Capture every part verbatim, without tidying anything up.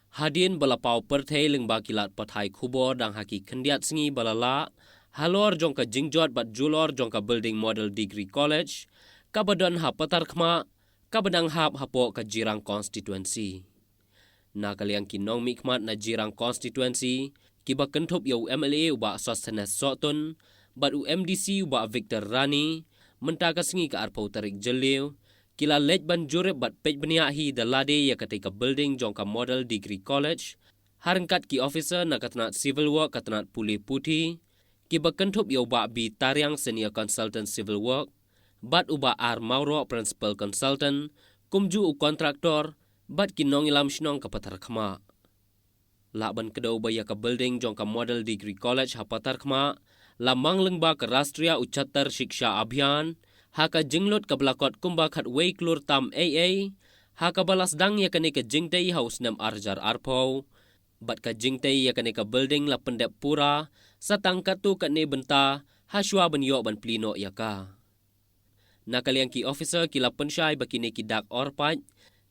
Hadien ba la paw pyrthei lyngba ki lad pathai khubor dang ha ki khyndiat sngi ba la lah halor jong ka jingjot bad julor jong ka building Model Degree College kaba don ha Patharkhmah, kaba dang hap hapoh ka Jirang Constituency. Na ka liang ki nongmihkhmat na Jirang Constituency, kiba kynthup ïa u M L A u Bah Sosthenes Sohtun bad u M D C u Bah Victor Rani, mynta ka sngi ka arphew tarik Jylliew, ki la leit ban jurip bad peit bniah hi da lade ïa katei ka building jong ka Model Degree College, ha ryngkat ki officer na ka tnat Civil Work, ka tnat pule puthi, kiba kynthup ïa u Bah B Tariang, Senior Consultant Civil Work, bad u Bah R Mawroh, Principal Consultant, kumjuh u contractor bad ki nongïalam shnong ka Patharkhmah. Lah ban kdew ba ïa ka building jong ka Model Degree College ha Patharkhmah la mang lyngba ka Rashtriya Uchattar Shiksha Abhiyan ha ka jinglut kaba la kot kumba khatwei klur tam eiei, ha kaba la sdang ïa kane ka jingtei ha u snem arhajar arphew. Bad ka jingtei ïa kane ka building la pyndep pura sa tang katto katne bynta hashwa ban ïoh ban plie noh ïa ka. Na ka liang ki officer ki la pynshai ba kine ki dak orpait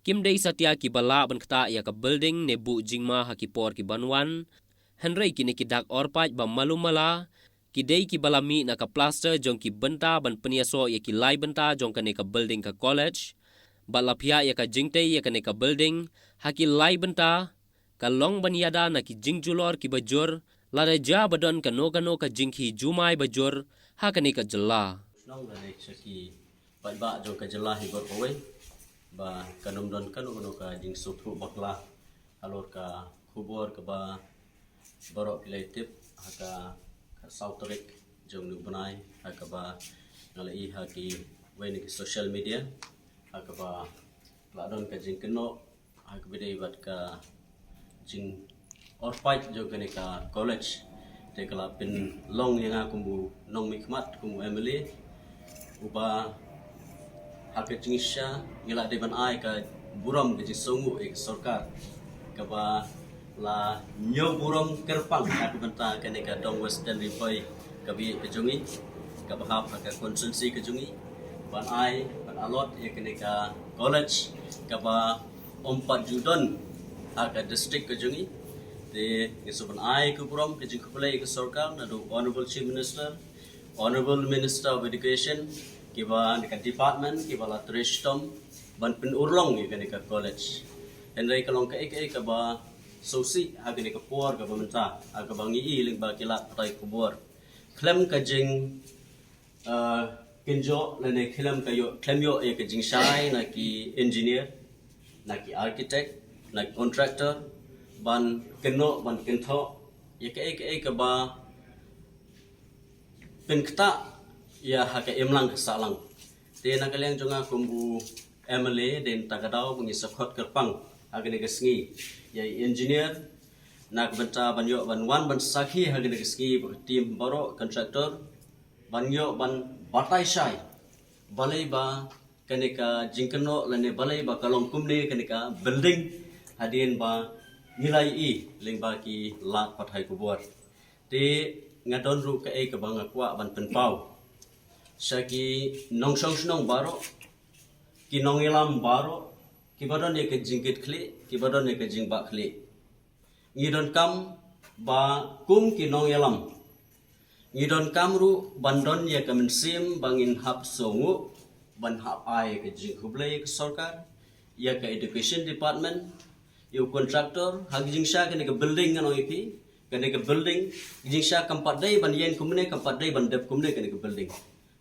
kim dei satia kiba lah ban ktah ïa ka building ne buh jingma ha ki por ki ban wan. Hynrei kine ki dak orpait ba malu mala ki dei kiba la mih na ka plaster jong ki bynta ban pynïasoh ïa ki lai bynta jong kane ka building ka college. Bad la phiah ïa ka jingtei ïa kane ka building ha ki lai bynta, ka long ban ïada na ki jingjulor kiba jur, lada jia ba don kano kano ka jingkhih jumai ba jur ha kane ka jylla. Shnong lane sha ki paidbah jong ka jylla hi baroh kawei, ba kan ym don kano kano ka jingsngewthuh bakla halor ka khubor kaba baroh phi la tip ha ka khatsaw tarik jong une u bnai, ha kaba nga la ïohi ha kiwei na ki social media, ha kaba la don ka jingkynnoh ha kaba ïadei bad ka jingorpait jong kane ka college. Te ka la pynlong ïa nga kum u nongmihkhmat, kum u M L A, uba ha ka jingshisha ngi la dei ban ai ka burom, ka jingsngewnguh ïa ka sorkar kaba la ñiew burom kyrpang na ka bynta kane ka dong Western Ri Bhoi kaba ïeit ka jong ngi, kaba hap ha ka constituency ka jong ngi, ban ai, ban allot ïa kane ka college kaba ym pat ju don ha ka district ka jong ngi. Te ngi sngewbha ban ai ka burom, ka jingkhublei ïa ka sorkar, naduh Honorable Chief Minister, Honorable Minister of Education, kiba na ka department kiba la trei shitom ban pynurlong ïa kane ka college. Hynrei ka long kaei kaei kaba sngewsih ha kane ka por kaba mynta, ha kaba ngi i lyngba ki lad pathai khubor. Khlem ka jing, uh, kynjoh lane khlem ka ïoh, khlem ïoh ïa ka jingshai na ki engineer, na ki architect, na ki contractor ban kynnoh, ban kynthoh ïa kaei kaei kaba pynktah ïa ha ka imlang ka sahlang. Te na ka liang jong nga kum u M L A, dei na kata ka daw ba ngi sa khot kyrpang ha kane ka sngi ïa i engineer na ka bynta ban ïoh ban wan ban sakhi ha kane ka sngi bad ka team baroh, contractor, ban ïoh ban batai shai balei ba kane ka jingkynnoh lane balei ba ka long kumne kane ka building hadien ba ngi la ïohi lyngba ki lad pathai khubor. Te nga don ruh kaei kaba nga kwah ban pynpaw sha ki nongshong shnong baroh, ki nongïalam baroh, kiba don ïa ka jingkitkhlieh, kiba don ïa ka jingbahkhlieh. Ngi donkam ba kum ki nongïalam, ngi donkam ruh ban don ïa ka mynsiem ba ngin hap sngewnguh, ban hap ai ïa ka jingkhublei ïa ka sorkar, ïa ka education department, ïa u contractor, ha ka jingshisha kane ka building, ngan ong ïa phi, kane ka building, ka jingshisha kam pat dei ban ïeng kumne, kam pat dei ban dep kumne kane ka building.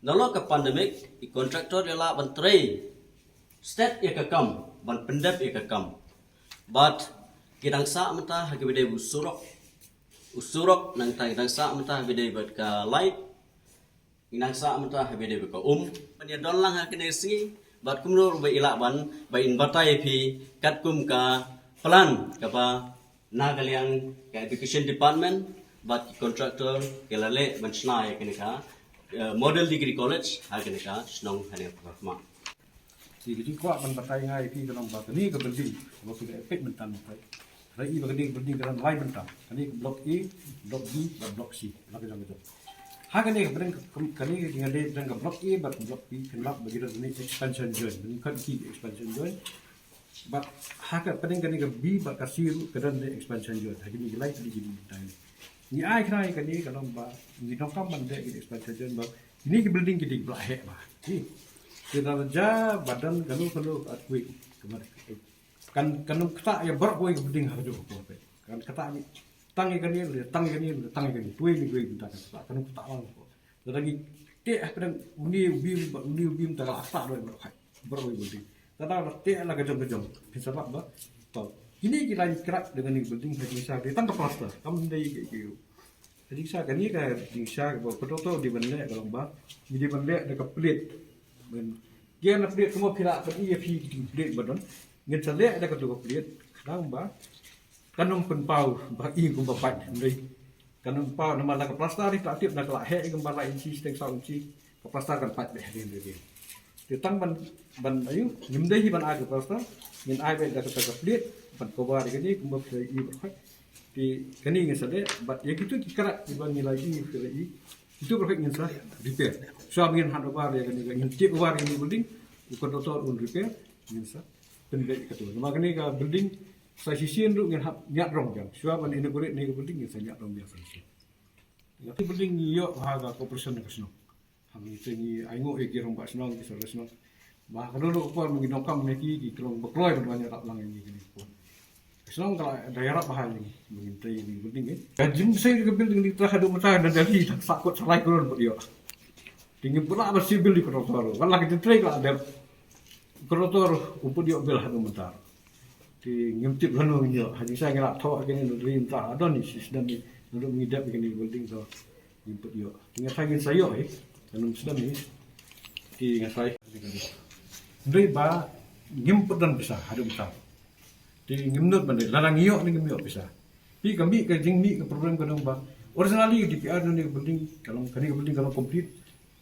Nalor ka pandemic, i contractor i la lah ban trei stet ïa ka kam, ban pyndep ïa ka kam. Bad ki dang sah mynta ha kaba ïadei u surok, u surok, nangta ki dang sah mynta ha kaba ïadei bad ka light, ki dang sah mynta ha kaba ïadei bad ka um. Ban ïa don lang ha kane ka sngi, bad kumno ruh ba i lah ban, ba in batai ïa phi katkum ka plan kaba na ka liang ka education department bad ki contractor ki la leh ban shna ïa kane ka, eh, Model Degree College ha kane ka shnong, ha kane ka Patharkhmah. Te ka jingkwah ban batai nga ïa phi ka long ba kane ka building ba phi la peit mynta, mynta. Hynrei i ba kane ka building ka don lai bynta. Kane ka block A, block B bad block C, la ka jong ka jong. Ha kane ka building ka, kane ka jingïadei bad ka block A bad ka block B, kynmaw ba ki don kane expansion joint, ba ngi khot ki expansion joint. Bad ha ka pdeng kane ka B bad ka C ruh ka don de expansion joint ha kine ki lai tylli ki building. Ngi ai khnang ïa kane ka long ba ngi donkam ban leh ki expansion joint ba kine ki building ki dei ba heh ba. Ki. Ki da ja ba don kano kano ka earthquake. Ka ba kan kan ym ktah ïa baroh kawei ka building ha kajuh ka por. Kan ktah ïa tang ïa kane, tang ïa kane, tang ïa kane. Tuwei ne tuwei mynta kan ktah, kan ym ktah lang. Lada ngi teh hapdeng une u beam, une u beam ta ka la ktah doi baroh kawei, baroh kawei building. Lada la teh la ka jong ka jong, phin sa lap ba. To, kine ki line crack da kane ka building ha jingshisha dei tang ka plaster. Kam dei ki ki. Ha jingshisha kane ka jingshisha kaba ka doktor dei ban leh ka long ba ngi dei ban leh da ka plate. Ban kian na plate kumba phi lah ban ïa phi ki plate ba don. Ngin sa leh da katu ka plate. Khnang ba kan ym pynpaw ba i kumba pait hynrei kan ym paw namar la ka plaster ri ka tip na ka la heh kumba la inchi steng saw inchi. Ka plaster kan pait beh ri ri. Te tang ban ban ayu ngim dei hi ban ai ka plaster. Ngin ai beh da kata ka plate ban cover ïa kane kumba phi i ba pait. Te kane ngin sa leh bad ïa kitu ki crack kiba ngi la i phi la i. Kitu ba pait ngin sa repair. Shuwa ngin hand over ïa kane ka ngin take over ïa kane building. U contractor un repair ngin sa pynbeit katu. Namar kane ka building sa shisien ruh ngin hap ñiad rong jam. Shuwa ban inaugurate ne ka building ngin sa ñiad rong biang sa shisien. Ïa ka building ngi ïoh ha ka corporation ka shnong. Ha ngi te ngi ai nguh ïa ki rangbah shnong ki sordar shnong. Ba ka dulu ka por ngi donkam ne ki ki klong ba kloi ban wan ïarap lang ïa ngi ki por. Ka shnong ka la da ïarap ba ha ngi ngi te ngi building eh. Ka jingmynsiem ka building ni tah haduh mynta da Delhi tang sa kot sa lai klur ba ïoh. Te ngim pula ba civil contractor. Wala ka jingtrei ka la dep. Contractor u pud ïoh bill haduh mynta. Te ngim tip lano ngin ïoh. Ha jingshisha ngi la thoh ha kine na ri mynta ha don ni shi snem ni. Naduh ngi dep kine building to ngim pud ïoh. Te nga sa ngin sa ïoh hi. Kan ym snem hi. Te nga sa. Hynrei ba ngim pud don pisa haduh mynta. Te ngim nud ban dei lada ngi ïoh ne ngim ïoh pisa. Te ka mih ka jingmih ka problem ka dang ba originally D P R ne ka building ka long kane ka building ka long complete.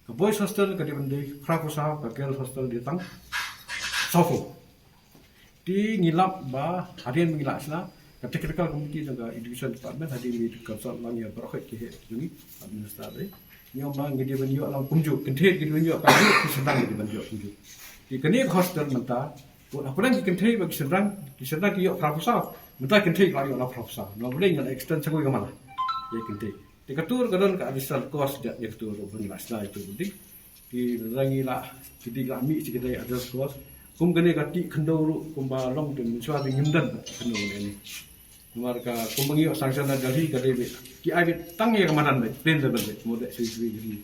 Ka boys hostel ka dei ban dei phra phew saw, ka girls hostel dei tang saw phew. Te ngi lap ba hadien ba ngi la shna ka technical committee jong ka education department hadien ba ngi consult lang ïa baroh ki heh jong ngi administrator. Ngi ong ba ngi dei ban ïoh lang kumjuh, kynthei ki dei ban ïoh kumjuh, ki shynrang ki dei ban ïoh kumjuh. Te kane ka hostel mynta, bad hapdeng ki kynthei bad ki shynrang, ki shynrang ki ïoh phra phew saw. Mynta kynthei ki la ïoh lang phra phew saw. Namar balei ngi la extend sa kawei ka mala ïa kynthei. Te ka tur ka don ka additional cost ïa ka tur ba ngi la shna ïa ka tur building. Te lada ngi la, ki dei la mih shi kynthei additional cost. Kum kane ka tih khyndew ruh kumba long te mynshuwa te ngim don tih khyndew ne. Namar ka kumba ngi ïoh sanction na Delhi ka dei beit ki ai beit tang ïa ka madan beit plain level beit mo dei sui sui Delhi.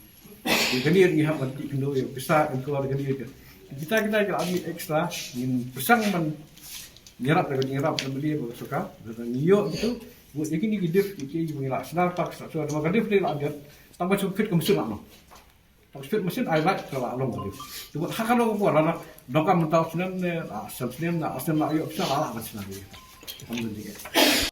Te kane ngi hap ban tih khyndew ïa pisa incur kane ka. Kita kita ka la mih extra ngin pyrshang ban ïarap da ka jingïarap na Delhi bad ka sorkar. Lada ngi ïoh kitu bad ïa kine ki lift ki ki ngi la shna pat sa sa namar ka lift dei la ïoh tang ba shu fit ka machine la noh. Tang speed machine ai light ka la long ka lift. Te bad ha kano ka por la na donkam mynta u snem ne la snem snem na snem la ïoh pisa la la ban snem ïa. Kam don jingeh.